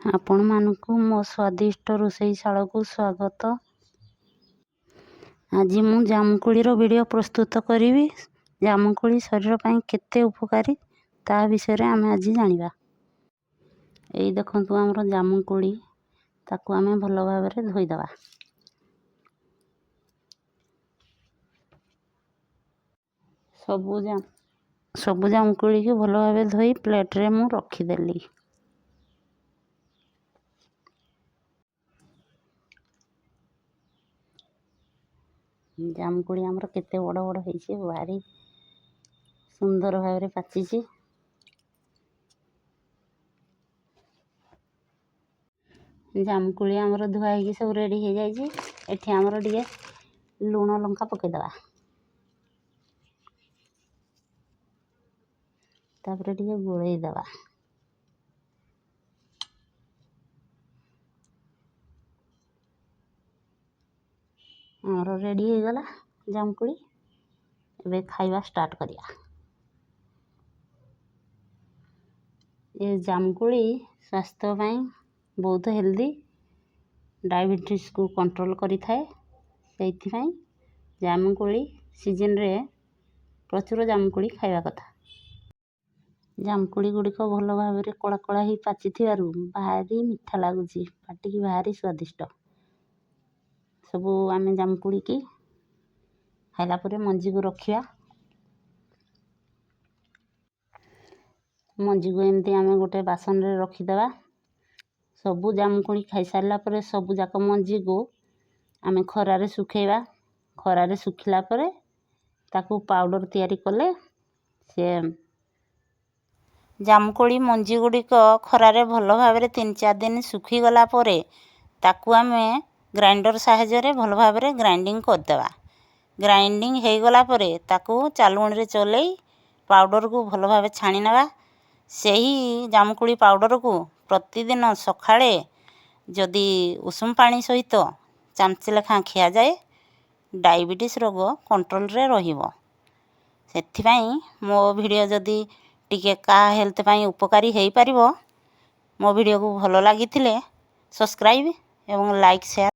ଆପଣମାନଙ୍କୁ ମୋ ସ୍ୱାଦିଷ୍ଟ ରୋଷେଇଶାଳାକୁ ସ୍ୱାଗତ। ଆଜି ମୁଁ ଜାମୁକୋଳିର ଭିଡ଼ିଓ ପ୍ରସ୍ତୁତ କରିବି। ଜାମୁକୋଳି ଶରୀର ପାଇଁ କେତେ ଉପକାରୀ, ତା ବିଷୟରେ ଆମେ ଆଜି ଜାଣିବା। ଏଇ ଦେଖନ୍ତୁ ଆମର ଜାମୁକୋଳି, ତାକୁ ଆମେ ଭଲ ଭାବରେ ଧୋଇଦେବା। ସବୁ ଜାମୁକୋଳିକୁ ଭଲ ଭାବେ ଧୋଇ ପ୍ଲେଟ୍ରେ ମୁଁ ରଖିଦେଲି। ଜାମୁକୋଳି ଆମର କେତେ ବଡ଼ ବଡ଼ ହେଇଛି, ଭାରି ସୁନ୍ଦର ଭାବରେ ପାଚିଛି। ଜାମୁକୋଳି ଆମର ଧୁଆ ହେଇକି ସବୁ ରେଡ଼ି ହେଇଯାଇଛି। ଏଠି ଆମର ଟିକେ ଲୁଣ ଲଙ୍କା ପକାଇଦେବା, ତାପରେ ଟିକେ ଗୋଳେଇ ଦେବା। ଆମର ରେଡ଼ି ହେଇଗଲା ଜାମୁକୋଳି। ଏବେ ଖାଇବା ଷ୍ଟାର୍ଟ କରିବା। ଏ ଜାମୁକୋଳି ସ୍ୱାସ୍ଥ୍ୟ ପାଇଁ ବହୁତ ହେଲ୍ଦି, ଡାଇବେଟିସ୍କୁ କଣ୍ଟ୍ରୋଲ କରିଥାଏ। ସେଇଥିପାଇଁ ଜାମୁକୋଳି ସିଜନରେ ପ୍ରଚୁର ଜାମୁକୋଳି ଖାଇବା କଥା। ଜାମୁକୋଳି ଗୁଡ଼ିକ ଭଲ ଭାବରେ କଳା କଳା ହେଇ ପାଚିଥିବାରୁ ଭାରି ମିଠା ଲାଗୁଛି, ପାଟିକି ଭାରି ସ୍ୱାଦିଷ୍ଟ। ସବୁ ଆମେ ଜାମୁକୋଳିକି ଖାଇଲା ପରେ ମଞ୍ଜିକୁ ରଖିବା। ମଞ୍ଜିକୁ ଏମିତି ଆମେ ଗୋଟେ ବାସନରେ ରଖିଦେବା। ସବୁ ଜାମୁକୋଳି ଖାଇସାରିଲା ପରେ ସବୁଯାକ ମଞ୍ଜିକୁ ଆମେ ଖରାରେ ଶୁଖେଇବା। ଖରାରେ ଶୁଖିଲା ପରେ ତାକୁ ପାଉଡ଼ର ତିଆରି କଲେ ସେ ଜାମୁକୋଳି ମଞ୍ଜି ଗୁଡ଼ିକ ଖରାରେ ଭଲ ଭାବରେ 3-4 ଦିନ ଶୁଖିଗଲା ପରେ ତାକୁ ଆମେ ଗ୍ରାଇଣ୍ଡର ସାହାଯ୍ୟରେ ଭଲ ଭାବରେ ଗ୍ରାଇଣ୍ଡିଙ୍ଗ କରିଦେବା। ଗ୍ରାଇଣ୍ଡିଙ୍ଗ ହେଇଗଲା ପରେ ତାକୁ ଚାଲୁଣିରେ ଚଲେଇ ପାଉଡ଼ରକୁ ଭଲ ଭାବେ ଛାଣି ନେବା। ସେହି ଜାମୁକୋଳି ପାଉଡ଼ରକୁ ପ୍ରତିଦିନ ସକାଳେ ଯଦି ଉଷୁମ ପାଣି ସହିତ ଚାମଚେ ଲେଖାଁ ଖିଆଯାଏ, ଡାଇବେଟିସ୍ ରୋଗ କଣ୍ଟ୍ରୋଲରେ ରହିବ। ସେଥିପାଇଁ ମୋ ଭିଡ଼ିଓ ଯଦି ଟିକେ କାହା ହେଲ୍ଥ ପାଇଁ ଉପକାରୀ ହେଇପାରିବ, ମୋ ଭିଡ଼ିଓକୁ ଭଲ ଲାଗିଥିଲେ ସବସ୍କ୍ରାଇବ୍ ଏବଂ ଲାଇକ୍, ସେୟାର।